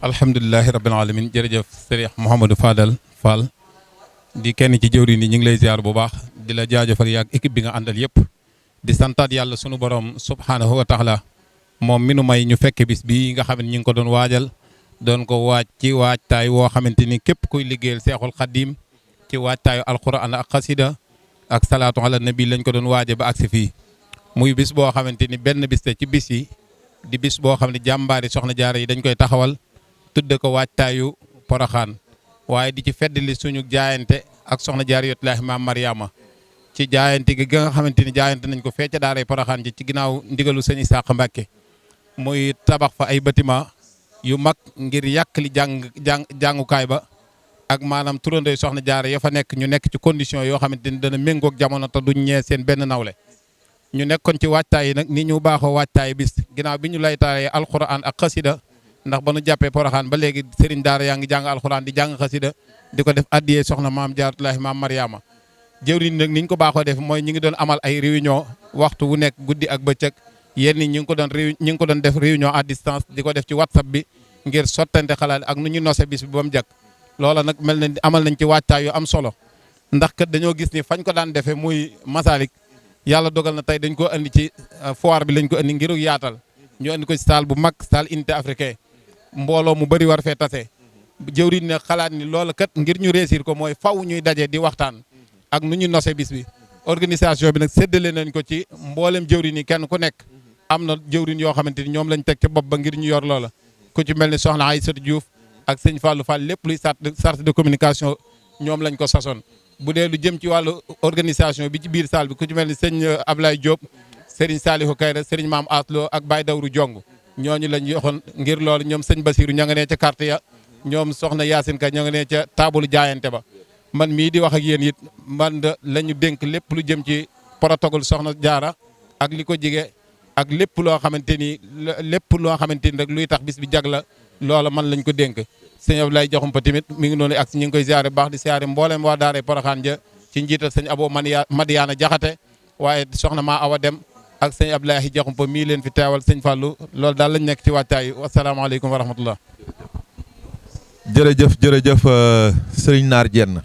alhamdulilahi rabbil alamin jërëjëf Serigne Mouhamadou Fadal Fall di kenn ci jëwriñ yi ñu ngi lay ziar bu baax di la jaajëfal yaag équipe bi nga àndal yëpp di santaat yàlla sunu borom subhaanahu wa taala moom mi nu may ñu fekke bis bi nga xam ne ñu ngi ko doon waajal doon ko waaj ci waajtaay woo xamante ni képp kuy liggéeyal seexul xaddiim ci waajtaayu alquran ak xasida ak salaatu ala nabi lañ ko doon waaje ba agsi fii muy bis boo xamante ni benn bis te ci bis yi di bis boo xam ne jàmbaari soxna jaara yi dañ koy taxawal tudde ko waajtaayu poroxaan waaye di ci feddali suñu jaayante ak soxna jaariyatullaahi maam Mariama ci jaayante gi nga xamante ni jaayante nañ ko fee ca daaray poroxaan ji ci ginnaaw ndigalu sëñ Isaaxa Mbàkke muy tabax fa ay bâtiment yu mag ngir yàqali jàngukaay ba ak maanaam turandoo soxna jaara ya fa nekk ñu nekk ci condition yoo xamante ni dana méngoog jamono te duñ ñee seen benn nawle ñu nekkoon ci waajtaay yi nag ni ñu baaxoo waajtaay bis ginnaaw bi ñu lay taayee alxuraan ak xasida ndax ba nu jàppee poroxaan ba léegi sëriñ daara yaa ngi jàng alxuraan di jàng xasida di ko def addiyee soxna maam jaaratullaahi maam Mariama jëwriñ nag ni ñu ko baaxoo def mooy ñu ngi doon amal ay réunion waxtu wu nekk guddi ak bëccëg yéen ñi ñu ngi ko doon def réunion à distance di ko def ci whatsapp bi ngir sottante xalaat ak nu ñu nose bis bi ba mu jag loola nag mel na amal nañ ci waajtaay yu am solo ndax kat dañoo gis ni fañ ko daan defee muy Masalik yàlla dogal na tey dañ ko andi ci foire bi lañ ko andi ngir yaatal ñu andi ko ci salle bu mag salle unité africain mbooloo mu bëri war fee tase jëwriñ ne xalaat ni loola kat ngir ñu réussir ko mooy faw ñuy daje di waxtaan ak nu ñu nose bis bi organisation bi nag séddale nañ ko ci mboolem jëwriñ yi kenn ku nekk am na jëwriñ yoo xamante ni ñoom lañ teg ci bopp ba ngir ñu yor loola ku ci mel ni soxna Aïssatou Diouf ak sëñ Fallou Fall lépp luy charte de communication ñoom lañ ko sasoon bu dee lu jëm ci wàllu organisation bi ci biir salle bi ku ci mel ni sëñ Ablaye Diop Serigne Salihou Kayra Serigne Maam Aslo ak Baye Dawru Jong ñooñu lañ yoxoon ngir loolu ñoom sëñ Basiru ña nga nee ca carte ya ñoom soxna Yacine Ka ña nga nee ca taabalu jaayante ba man mii di wax ak yéen it man la ñu dénk lépp lu jëm ci protocole soxna jaara ak li ko jige ak lépp loo xamante ni rek luy tax bis bi jag la loola man lañ ko dénk sëñ Abdoulaye Diakhoumpa tamit mi ngi noonu ak ñu ngi koy ziare baax di ziare mboolem waa daaray Poroxaan ja ci njiital sëñ Abo Madiana Jaxate waaye soxna maa Awa Dem ak sëñ Abdoulaye Diakhoumpa mii leen fi teewal sëñ Fallou loolu daal lañ nekk ci waajtaay wasalaamaaleykum wa rahmatullah jërëjëf Serigne Naar Diène